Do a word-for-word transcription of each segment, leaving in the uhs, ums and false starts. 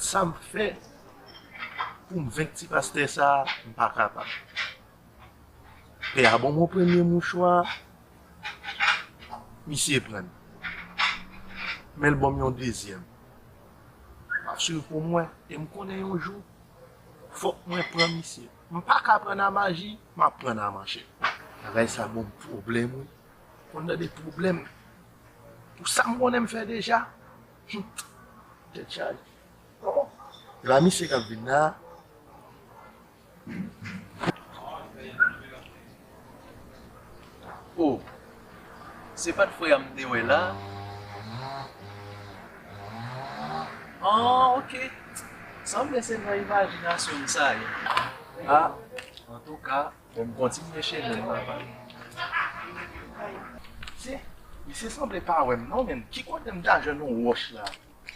Sa m fè pou m venk ti pastè sa a, m pa kapab. Pè a ban m yon premye mouchwa, misye pran l. Men l ban m yon dezyèm. M ap swiv pou m wè, e m konnen yon jou, fòk mwen pran misye. M pa ka pran a maji, m ap pran a manchèt. Bagay sa ban m pwoblèm, wi. Konn nan de pwoblèm. Pou sa m konnen m fè deja. Hum. Tèt chaje. Bon. E pa misye k ap vin la. Oh, se pa t frè a m te wè la? Ah, ok. Sanble se nan imajinasyon m sa ye. Ah, antouka, bon, m kontinye chemen m nan. Se, misye sanble pa wè m non, men ki kote m ta jwenn yon wòch la?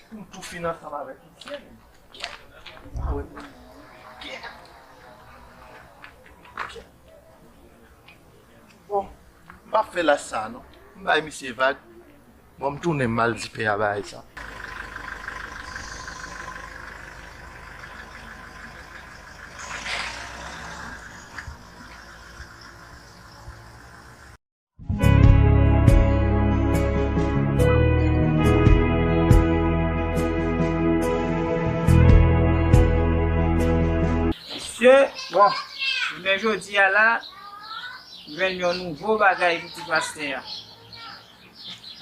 Pou m tou fin ansanm avèk misye, men. Ah wi. Bon, m p ap fè lach sa a non. M bay misye vag. Bon, m tounen m al di pè a bagay sa. Mesye, bon, jounen jodi a la, m jwenn yon nouvo bagay pou ti pastè a.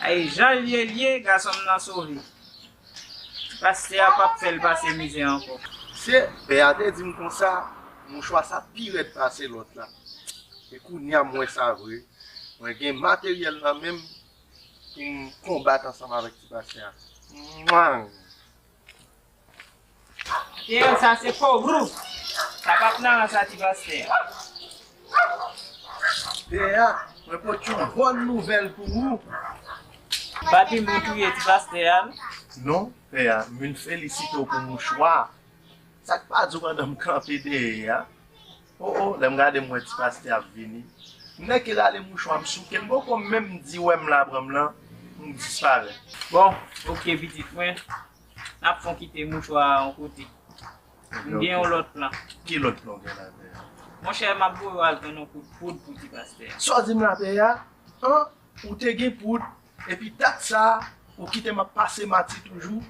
Ay, jan l ye, l ye, gason m nan sove. Ti pastè a p ap fè l pase mizè ankò. Se, pè a te di m konsa, mouchwa sa pi rèd pase lòt la. E kounye a m wè sa vre. Mwen gen materyèl nan men m pou m konbat ansanm avèk ti pastè a. Mwang! Pè a, sa se kowrou. Sa p ap nan rans a ti pastè a. Pè a, mwen pote yon bòn nouvèl pou ou. Pa di moun touye ti pastè a, non? Non, pè a, m vin felisite w pou mouchwa a. Sa k pa di w pandan m kanpe dèyè a? O, o, lè m gade m wè ti pastè ap vini. M nèk rale mouchwa m souke l, m poko menm di wè m la pran m lan, m disparèt. Bon, ok pitit mwen, n ap fon kite mouchwa a yon kote. M gen yon lòt plan. Ki lòt plan w gen la, pè a? Monchè, m ap voye w al tann yon kout poud pou ti pastè a. Sa w di m la, pè a? An? Ou te gen poud, epi dat sa a, ou kite m ap pase mati toujou.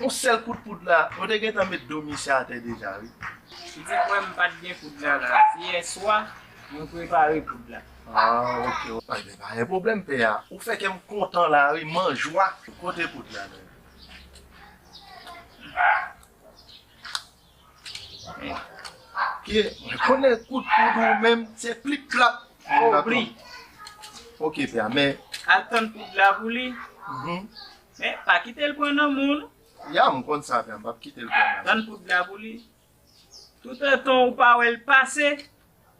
Yon sèl kout poud la, yo te gentan met do misye atè deja, wi. Pitit mwen, m pa t gen poud la la. Se yèswa, mwen prepare poud la. Ah, ok. Ay, men pa gen pwoblèm, pè a. Ou fè kè m kontan la, wi, m an jwa. Kote poud la, menm? Ki, mwen konnen kout poud ou menm, se plip plap. Kowri. Ok, pè a, men. Al tann poud la pou li. Mhm. Men, pa kite l pran nan men w, non. Ya, m konn sa, pè a, m p ap kite l pran nan men. Tann poud la pou li. Toutotan ou pa wè l pase,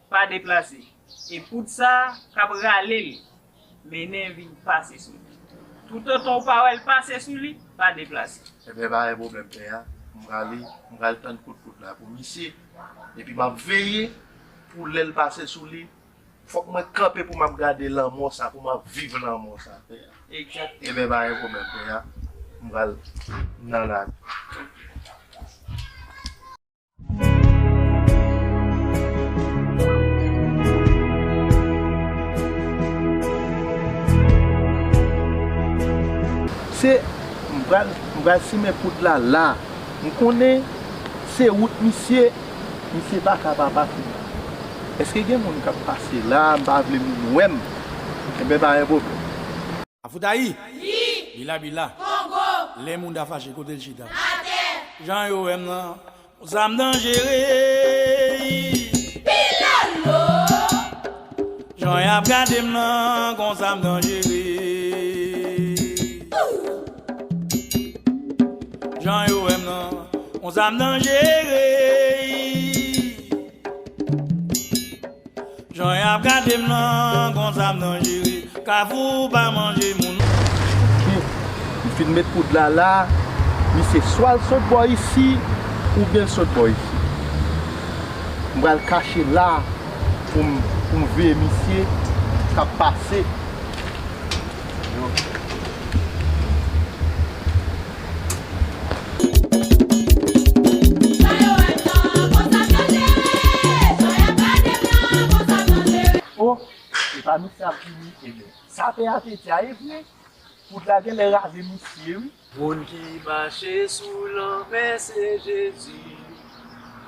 pa deplase. E poud sa a k ap rale l, mennen vin pase sou li. Toutotan ou pa wè l pase sou li, pa deplase. Enben, pa gen pwoblèm, pè a. M prale, m pral tann kout poud la pou misye. Epi m ap veye pou lè l pase sou li, fòk mwen kanpe pou m ap gade lanmò sa, pou m ap viv lanmò sa, pè a. Egzakteman. Enben, pa gen pwoblèm, pè a. M pral nan lari. Se, m pral, m pral simen poud la la. M konnen se wout misye, misye pa ka pa pase. Èske gen moun k ap pase la, m pa vle moun wè m? Enben, pa gen pwoblèm. Afoutayi! Yi! Bila bila! Kongo! Lè moun ta fache, kote l chita? Atè! Jan yo wè m nan, konsa m danjere. Pilolo! Jan y ap gade m nan, konsa m danjere. Jan yo wè m nan, konsa m danjere. Jan y ap gade m nan, konsa m danjere. Kafou pa manje moun. Ki, m fin met poud la la, misye swa l sot bò isi, oubyen l sot bò isi. M pral kache la pou m, pou m veye misye k ap pase. Yo. A nou fè ap vini, ebyen. Sa pè a te di a, e vre. Poud la genlè rale misye, wi. Moun ki mache sou lanmè se Jezi.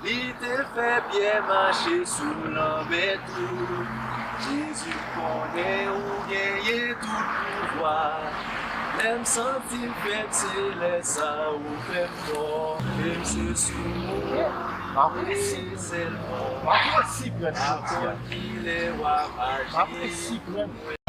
Li te fè Pyè mache sou lanmè tou. Jezi, m konnen ou genyen tout pouvwa. Lè m santi m fèb, se lè sa ou fè m fò. E m se sou ou, e sèlman. M ap resi pran jodi a. M ap resi pran.